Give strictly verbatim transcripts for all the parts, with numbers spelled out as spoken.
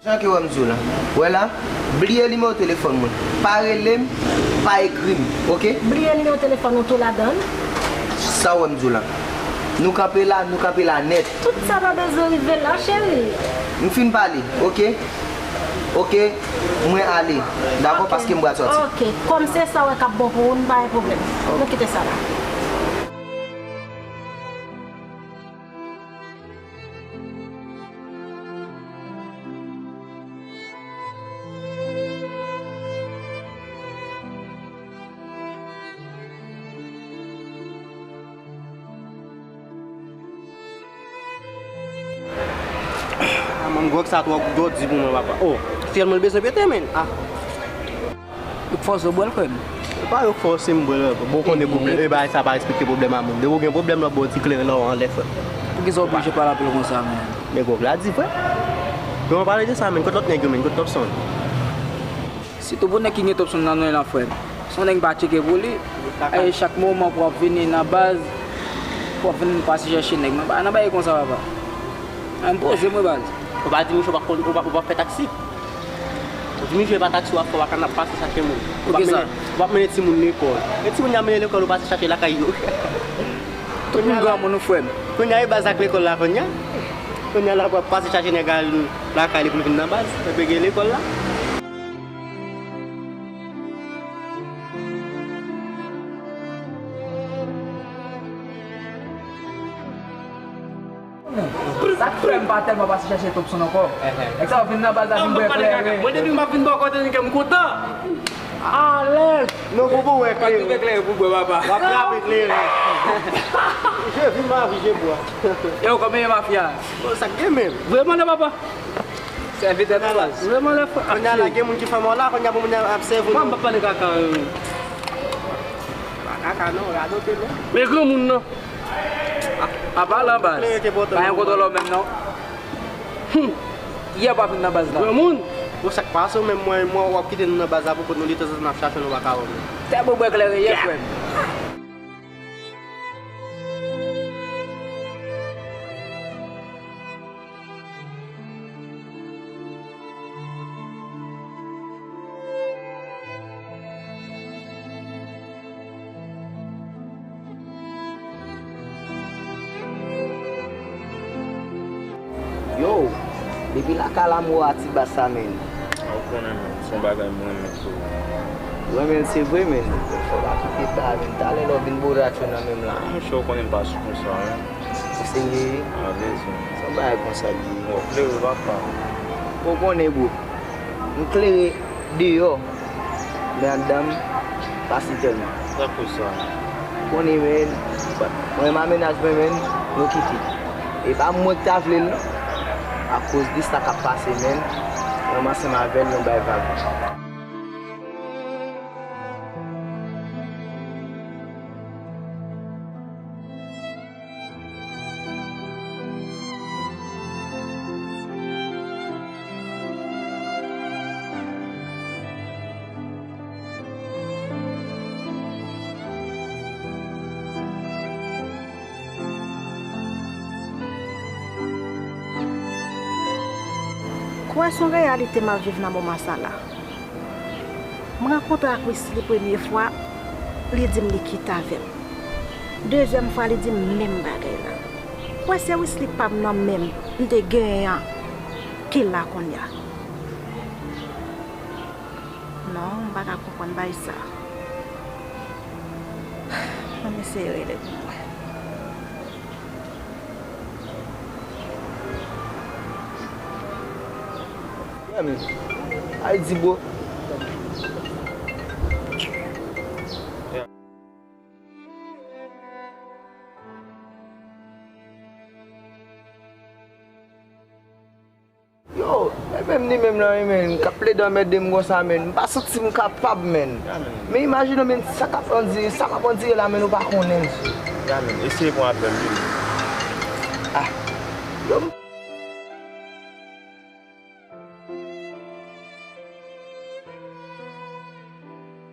Jan ke w wè m di w la. W wè la? Bliye nimewo telefòn mwen. Pa rele m, pa ekri m, oke? Bliye nimewo telefòn ou tou ladan l? Sa w wè m di w la. Nou kanpe la, nou kanpe la nèt. Tout sa pa bezwen rive la, cheri. M fin pale, oke? Oke, mwen ale. Dakò, paske m pral sòti. Oke, kòm se sa w wè k ap bon pou ou, n pa gen pwoblèm. Nou kite sa la. Ah, manm gwòg sa twò dòdi pou mwen, papa. Oh, fyèl mwen bezwen pete, men. Ah. Yo k fòse w bwè l, frè m. E pa yo k fòse m bwè l, frè. Bon, konnen pwoblèm, e bagay sa pa respekte pwoblèm a moun. Depi w gen pwoblèm, lòt bò ti kleren la w anlè, frè. Poukisa w oblije pale anpil konsa, men? Men gwòg la di, frè. Bon, pale de sa, men. Kot lòt nèg yo, men? Kot Topson? Sitou pou nèg ki gen Topson nan men l, frè m. Se yon nèg m pa tcheke pou li. E chak moman pou w ap vini nan baz, pou w ap vin pase chèche nèg. Nan ba-, nan bagay konsa, papa. An poze mwen, baz. Ou pa di misye w pa konn, ou pa, ou pa fè taksi? Ou di misye pa taksi w ap fè, w pa ka n ap pase chache moun. Ou p ap mennen, ou p ap mennen timoun lekòl. E timoun y ap mennen lekòl, ou pase chache lakay yo. Tout moun granmoun ou, frè m. Kounye a e baz ak lekòl la kounye a. Kounye a l ap pase chache nèg al lakay li pou l vin nan baz. Epi gen lekòl la. Sa k fè m pa tèlman pase chèche Topson ankò. Nèg sa yo vin nan baz la vin bwè kleren. Mwen depi m ap vin bò kote nou ke m kontan. Alèz. Non, pou pou wè kleren. W ap twouve kleren pou bwè, papa. W ap trape kleren. Je vis ma vie, je bois. Yo, kòman ye mafya? Bon, sa k gen menm? Vrèman la, papa. Sèvitè nan baz. Vrèman la, frè. Kounye a la gen moun ki fè mò la, kounye a pou moun ap sèvi nou. Mwen m p ap pale kaka. Pa kaka non, radote non. Men granmoun non. A, a pa lan baz. Pa gen kontwòlè menm non. Hum. Yè pa vin nan baz la. Granmoun. Bon, sa k pase w menm, mwen, mwen w ap kite nou nan baz la pou kont nou, li tanzantan n ap chache nou pa ka wè nou. Tè bon bwè kleren yè, frè m. Yo, depi lakay la m wè w a ti bas sa, men. Ou konnen, men, se yon bagay m renmen tou. Ou renmen l, se vre, men. Fò w pa kite bagay, men. Talè lè w vin borat yo nan men m la. Monchè, ou konnen m pa sou konsa, men. Ou serye? A vle di. Se yon bagay konsa l ye. Bon, klere, papa. Ou konnen, bro. M klere deyò, men anndan m pa si tèlman. Sa koz sa? Konnen, men, mwen m a mennaj mwen, men, nou kite. E pa mwen ki ta vle l, non. Akoz de sa k ap pase, men, mwen m ansanm avè l, nou bay vag. Kwè se yon reyalite m ap viv nan moman sa la. M rankontre ak Wisly premye fwa, li di m li kite avè m. Dezyèm fwa, li di m menm bagay la. Kwè se Wisly pa m nan men m, m te genyen an, ki la kounye a. Non, m pa ka konprann bagay sa. Ann eseye rele pou m wè. Yeah, man. Ayiti, bro. Yo, e menm li menm lan, wi, men, k ap plede anmède m konsa, men. M pa santi m kapab, men. Men imajine w, men, sa k ap andire, sa k ap andire la, men, ou pa konnen, mesye. Ya, men, eseye pran apèl li. Ah. Yo, m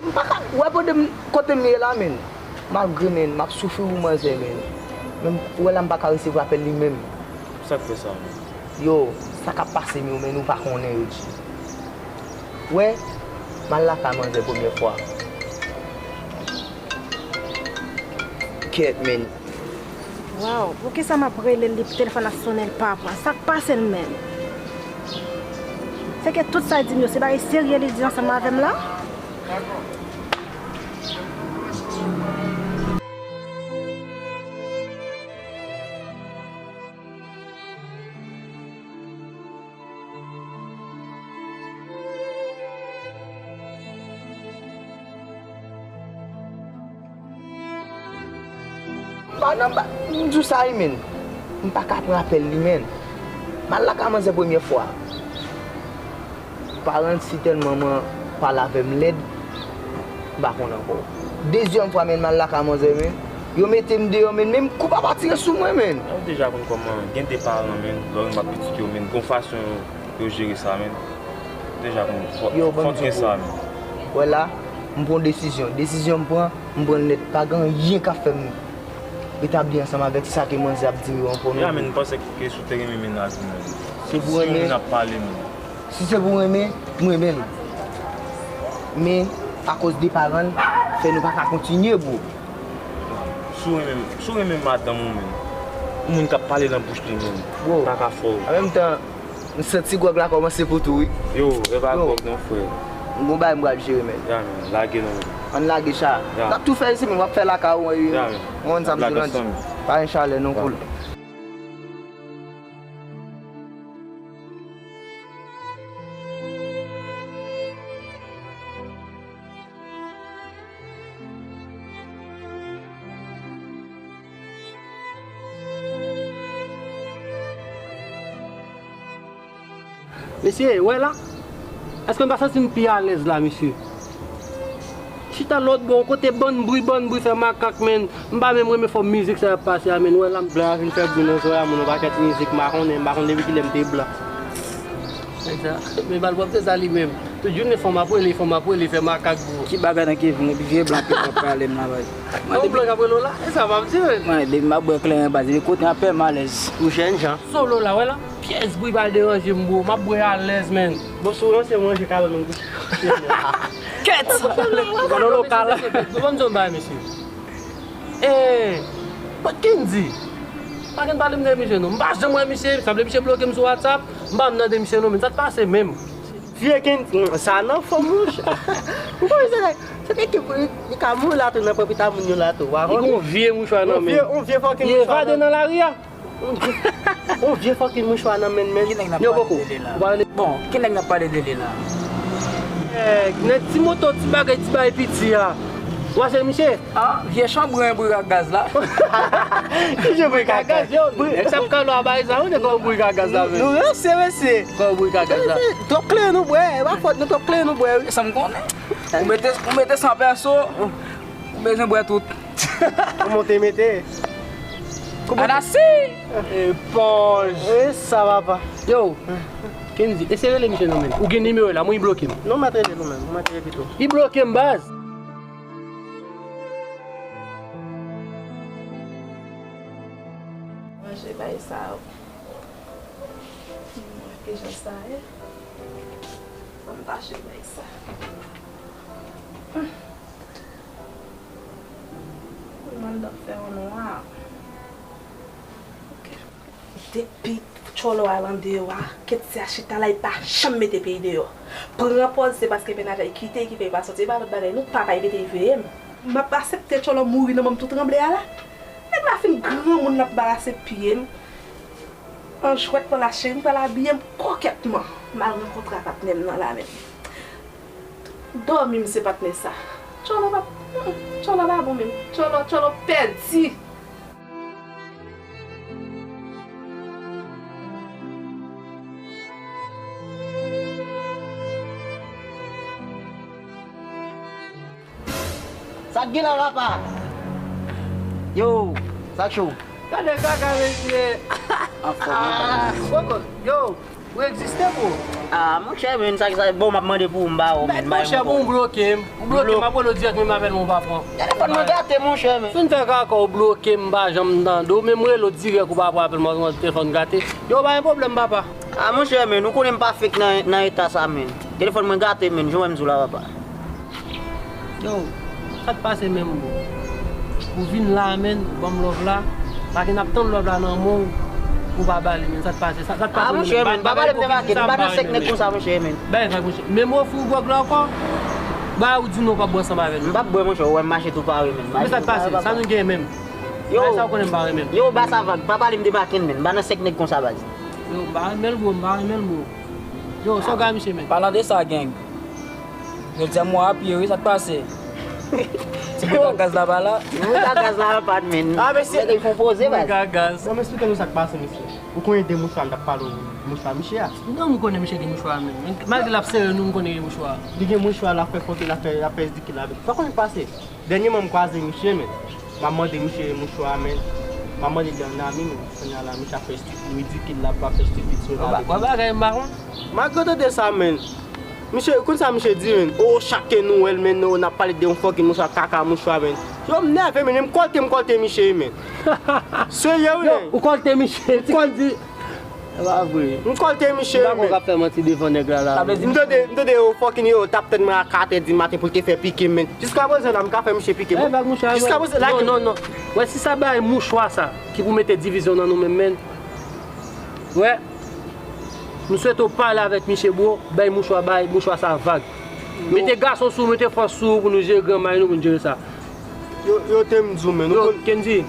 M pa ka wè pwoblèm kote m ye la, men. Malgre, men, m ap soufri pou manzè, men. Men, ou wè la, m pa ka resevwa apèl li menm. Sa k fè sa, men? Yo, sa k ap pase m yo, men nou pa konnen yo, G. Wè, m al lakay manzè premyè fwa. Kèt, men. Waw, poukisa m ap rele l, li telefòn ap sonnen, l pa pran? Sa k pase l menm? Se ke tout sa l di m yo, se bagay serye li di ansanm avè m la? Ba nan ba, m di w sa wi, men. M pa ka pran apèl li, men. M al lakay manzè premyè fwa. Paran l si tèlman man pale avè m lèd, m pa konn ankò. Dezyèm fwa, men, m al lakay manzè, men. Yo mete m deyò, men, men m kou pa pa tire sou mwen, men. Ou deja konn kòman gen de paran, men, lè w renmen pitit yo, men, gon fason yo jere sa, men. Deja konn fò, yo, fò ban m di w gen sa, men. Wè la, m pran desizyon. Desizyon m pran, m pran l nèt. Pa gen anyen k ap fè m retabli ansanm avèk sa ke manzè ap di m yo ankò, non. Ya, men, m panse ke si w te renmen mennaj ou, men. Si w te renmen, n ap pale, men. Si se pou renmen, m renmen l. Men, akoz de paran l, fè nou pa ka kontinye, bro. Si w renmen, si w renmen madanm ou, men. Yon moun k ap pale nan bouch li, men. Bro, pa ka fè w. An menm tan, m santi gwòg la kòmanse pote w, wi. Yo, e pa gwòg non, frè. M gon bagay m pral jere, men. Ya, men, lage non, men. Ann lage sa. Ya. N ap tou fè isit, men w ap fè lakay ou, wi. Ya, men. Ou konn sa m di w, Landy. Pa gen chalè non, cool. Mesye, wè la? Èske m pa santi m pi alèz la, mesye? Chita lòt bò, yon kote bann bri, bann bri fè makak, men. M pa menm renmen fòm mizik sa y ap pase a, men. Wè la, m blan vin fè bri nan zòrèy a, moun, yon pakèt mizik, m pa konnen, m pa konn depi kilè m te blan. Nèg sa, men malpwòpte sa li menm. Tout jounen fò m ap rele, fò m ap rele, fè makak, bro. Ki bagay nan kevin, epi vye blan pete ap pale m la, bay. Yon blan k ap rele w la? E sa m ap di, men. Mwen, depi m ap bwè kleren, baz, epi kote an pè m alèz. Ou jèn jan. Solo la, wè la? Pyès bri pa deranje m, bro. M ap bwè alèz, men. Bon, si w ranse manje, kalòt menm tou. Kèt! Gade lokal. Bon, ban m di yon bagay, mesye. Eh, Kendy. Pa gen pale m de misye, non. M pa janm wè misye. Sanble misye bloke m sou WhatsApp. M pa janm tande misye, non. Men sa t pase menm? Vye Kendy, sa nan fòm, monchè. Ou konnen se nèg, se nèg ki, li ka mouri la tou, nan pran pita moun yo la tou. Li gen yon vye mouchwa nan men. Yon vye, yon vye fucking mouchwa nan men. Li evade nan lari a. Yon vye fucking mouchwa nan men l, men. Yo, Boko, ou pale de li la. Bon, ki nèg n ap pale de li la? Eh, nèg ti moto, ti bagay, ti bagay piti a. Ou wè se misye? Ah, vye chanbren bri ak gaz la. Ki jan bri ak gaz, yo? Nèg sa ap kalo a bay sa, ou nèg kò bri ak gaz la, men. Nou ranse, mesye. Kò bri ak gaz la. Twòp kleren nou bwè, e pa fòt nou, twòp kleren nou bwè, wi. Sa m konnen. Ou mete, ou mete san pèso, ou bezwen bwè tout. Kòman w te mete? Anasi! Eponj! E sa, papa. Yo, Kendy, eseye rele misye non, men. Ou gen nimewo l la, mwen, li bloke m. Non, mèt rele l ou menm, mèt rele pito. Li bloke m, baz. Manje bay sa yo. Mwen, ki jan sa ye? Ban m tache bay sa. Wi, manda fè yo nwa. Ok. Depi Tchòlò al andeyò a, Kendy a chita la, li pa janm mete pye l deyò. Pran pòz se paske mennaj la kite l ki fè li pa sòti, e pa lòt bagay non, papa l mete l veye m. M ap aksepte Tchòlò mouri nan men m tou tranble a la. Nèg la fin granmoun, l ap barase pye m. An jwèt lan la cheri, m pral abiye m kokètman. M al rankontre a patnè m nan la menm. Dòmi m se patnè sa. Tchòlò pa, mm, Tchòlò pa bon menm. Tchòlò, Tchòlò pèdi. Sa k gen la, papa? Yo, sa k cho? Gade kaka, mesye. Anfòm, ah, papa. Yo. Ou egziste, bro. Ah, monchè, men, sa, sa, bon, m ap mande pou ou, m ba ou, men, monchè, bon, ou bloke m. Ou bloke m, m ap rele w dirèk, men m apèl mwen pa pran. Telefòn mwen gate, monchè, men. Fin fè kaka, ou bloke m, m pa janm tande w, men m rele w dirèk, ou pa pran apèl mwen, telefòn gate. Yo, pa gen pwoblèm, papa. Ah, monchè, men, ou konnen m pa fake nan, nan eta sa, men. Telefòn mwen gate, men, jan m di w la, papa. Yo, sa k pase menm, bro? Ou vin la, men, ou ban m love la. Paske n ap tann love la nan men w, ou pa ba li, men. Sa k pase? Sa, sa k pase menm? Ah, monchè, men, pa pale m de maket, m pa nan sèk nèg konsa, monchè, men. Bay vag, monchè. Menm ofri w gwòg la ankò, ba ou di non, w p ap bwè ansanm avè l. M p ap bwè, monchè, ou wè m mache tou pare, men. Men sa k pase? Sa nou gen menm? Yo, sa ou konnen m pa renmen l. Yo, ba sa vag, pa pale m de maket, men. M pa nan sèk nèg konsa, baz. Yo, m pa renmen l, bro, m pa renmen l, bro. Yo, sa w gade misye, men? Palan de sa, gang. Jodi a m wè a pye, wi, sa k pase? Ti bout a gaz la pa la. Ti bout a gaz la pa, men. Ah, mesye. Mesye, fè poze, baz. Bon, men, esplike nou sa k pase, mesye. Ou konn de mouchwa, m t ap pale w, mouchwa misye a. Non, m konnen misye gen mouchwa, men. Malgre l ap sere nou, m konnen gen mouchwa. Li gen mouchwa, l ap fè foto, l ap fè, l ap fè zikit la. Sa w konnen k pase? Dènyèman, m kwaze misye, men. M ap mande misye mouchwa, men. M ap mande li an ami, men. Kounye a la, misye ap fè ridikil la, ap fè stupid sou la. Bon bagay, m pa konn. Malgre w tande sa, men. Misye, konn sa misye di, men? O, chak ke nou wè l, men, nou, n ap pale de yon fucking mouchwa, kaka mouchwa, men. Yo, m nève, men, m kòlte, m kòlte misye, men. Serye, wi, men. Yo, ou kòlte misye, ti kòl di. E pa vre. M kòlte misye, men. M pa konn k ap fè manti devan nèg la, la. M tande, m tande yo fucking yo t ap tann mwen a katè di maten pou l te fè pike m, men. Jiska prezan la, m ka fè misye pike m. Bay vag, mouchwa. Jiska prezan la. Non, non, non. Wè, si sa bay mouchwa sa, ki pou mete divizyon nan nou menm, men. Wè. M swete w pale avèk misye, bro. Bay mouchwa, bay mouchwa sa vag. Mete gason sou ou, mete fòs sou ou pou nou jere granmay nou, pou nou jere sa. Yo, yo te m di w, men. Yo, Kendy.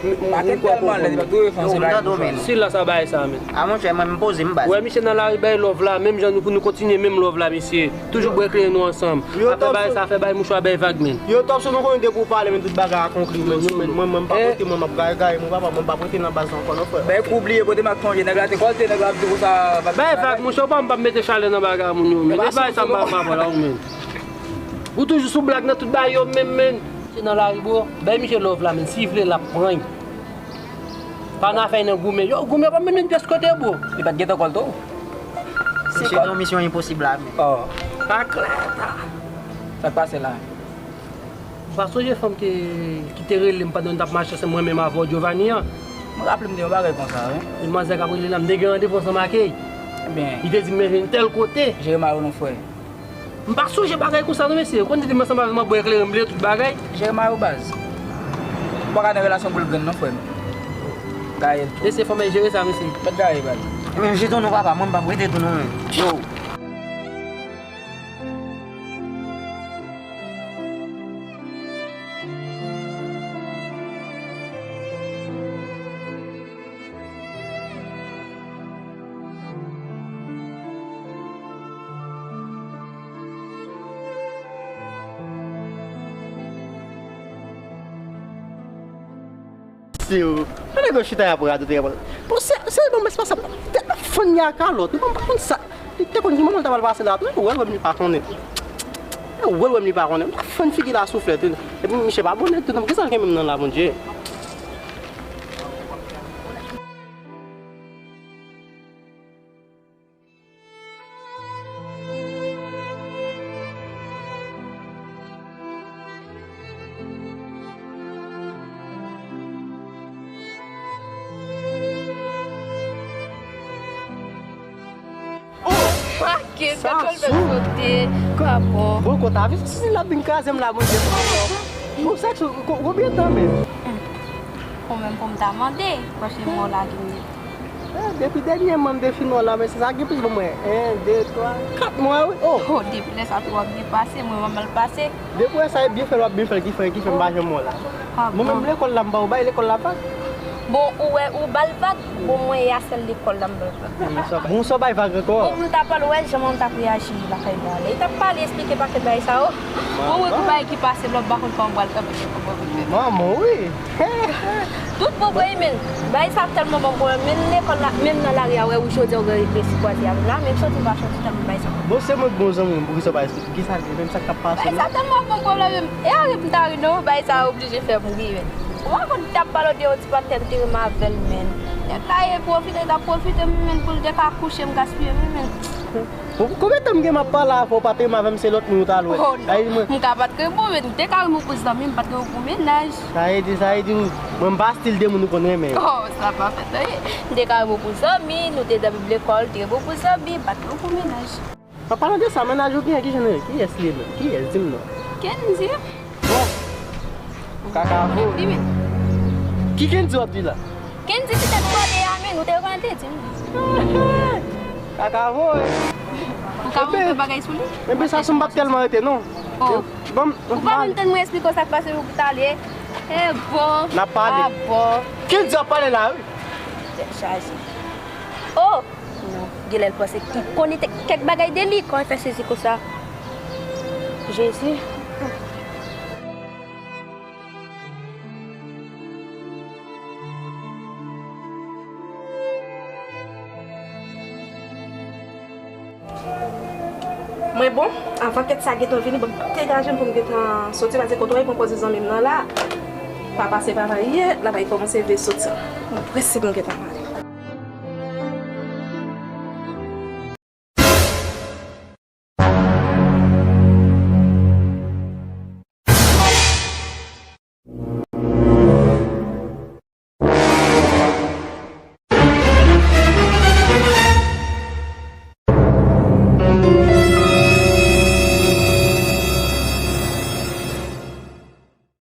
Pa te tèlman lèd, li pa tou refan se bagay mouchwa. Si la sa bagay sa, men. A, monchè, mwen, m poze m baz. Wè, misye nan lari bay love la, menm jan nou, pou nou kontinye menm love la, mesye. Toujou bwè kleren nou ansanm. Apre bagay sa, fè bay mouchwa, bay vag, men. Yo, Topson, nou konnen depi w pale, men, tout bagay a konkli, men. Mwen, mwen, m pa pote, mwen, m ap gaye, gaye, mwen, papa, mwen, m pa pote nan baz la ankò, non, frè. Bay kou bliye, pote m ak sonje, nèg la te kòlte, nèg la ap di konsa. Bay vag, monchè, ou pa m p ap mete chalè nan bagay moun yo, men. E bagay sa m pa, m pa pran la, ou, men. Ou toujou sou blag nan tout bagay yo, men, men. Se nan lari, bro. Bay misye love la, men. Si vle, l ap pran. Pa nan afè nan goumen. Yo, goumen pa mennen pyès kote, bro. Li pa t gentan kòlte w. Se kòl. Misye nan yon misyon enposib la, men. Oh. Pa klè, ta. Sa k pase la? Ou pa sonje fanm ki, ki te rele m pandan n t ap mache ansanm mwen menm avè w, Giovanni an? M raple m de yon bagay konsa, wi. Yon demwazèl k ap rele la, m te gen randevou ansanm ak li. Ebyen. Li te di m men vin tèl kote. Jere mal ou non, frè. M pa sonje bagay konsa non, mesye. Konn di m ansanm avè m ap bwè kleren, m bliye tout bagay. Jere mal ou, baz. Ou pa ka nan relasyon boul grenn non, frè m. Gaye l tou. Mesye, fò m jere sa, mesye. Mèt gaye, baz. Ebyen, jete w non, papa, mwen m p ap rete tou non, men. Yo. Se yo. Ann nèg yo chita y ap radote. Bon, se, se bon, men se pa sa. Tèt la fann y a kalòt. Mwen pa konn sa. Li te konn ki moman l ta pral pase la tou, ou wè l wè m li pa konnen. Ou wè l wè m li pa konnen. M ta fann figi l a souflèt wi. Epi misye pa bon nèg tou non. Kisa l gen menm nan la, Bondye? Sa sou. Bon, konn ta vin si l ap vin kraze m la, Bondye. Bon, sa sou, ko-, konbyen tan menm? Ou menm pou m ta mande, paske mwen la vin. Eh, depi dènyèman m te fin wè w la, men se sa gen plis ban mwen. En, de, twa, kat mwa, wi. Oh! Oh, depi lè sa tou w ap byen pase, mwen m mal pase. Depi w wè sa e byen fè l w ap byen fè l, ki fè, ki fè m pa janm wè w la. Ah, mwen menm bon. Lekòl la m ba w bay, lekòl la vag. Bon, ou wè, ou ba l vag, bon, mwen e a sèl lekòl la m ba l vag. Bon, sa w bay vag ankò. Bon, pou m ta pale, w wè jan mwen m t ap reyaji lakay mwen an. Lè li t ap pale, eksplike pakèt bagay sa yo. Bon, mwen kou bagay ki pase, m pa konn kòman m pral kanpe. Manman, wi. Tout bon vre, men bagay sa tèlman ban m pwoblèm, menm lekòl la, menm nan lari a, wè, ou jodi a, ou gen refleksi kwaze avè m la, menm chante m pa chante tèlman bagay sa. Bon, se mwen k bon zanmi w, poukisa w pa eksplike? Kisa l ye menm, sa k ap pase menm? Bagay sa tèlman ban m pwoblèm, menm. E a ri m ta ri non, bagay sa oblije fè m ri, men. Ou pa konn, t ap pale de yon ti patnè m te renmen avè l, men. Kay e pwofite, t ap pwofite, men, men, pou l te ka kouche m gaspiye, men, men. Bon, konbyen tan m gen m ap pale avè w, pa t renmen avè m, se lòt moun ou t al wè. Oh, non. Ay, mwen. M ka pa t renmen w, men m te ka renmen w pou zanmi, m pa t renmen w pou mennaj. Sa vle di, sa vle di, mwen m pa stil de moun ou konn renmen. Oh, sa pa fèt, wi. M te ka renmen w pou zanmi, nou te nan menm lekòl, te renmen w pou zanmi, m pa t renmen w pou mennaj. An palan de sa, mennaj ou genyen, ki jan l ye? Kiyès li ye menm? Kiyès? Di m non. Kendy. Bon. Kaka vo. Li menm. Ki Kendy w ap di la? Kendy ti tèt kole a, men, ou te konn te di m. Kaka vo, wi. Ou ka montre bagay sou li? Enben, sa sou m p ap tèlman rete, non. Oh. Bon, ou pa menm tann mwen esplike w sa k pase pou w t ale. E bon. N ap pale. A bon. Kendy ap pale la, wi. Tèt chaje. Oh! Non, genlè l panse ki konnen te, kèk bagay de li, kòman l fè sezi konsa? Jezi. Mwen bon, anvan kèt sa gentan vini, bon, degaje m pou m gentan soti, paske kote w ye pran koze zanmi m nan la, pa pase pa la, yè, l ap kòmanse vle soti. Mwen prese pou m gentan ale.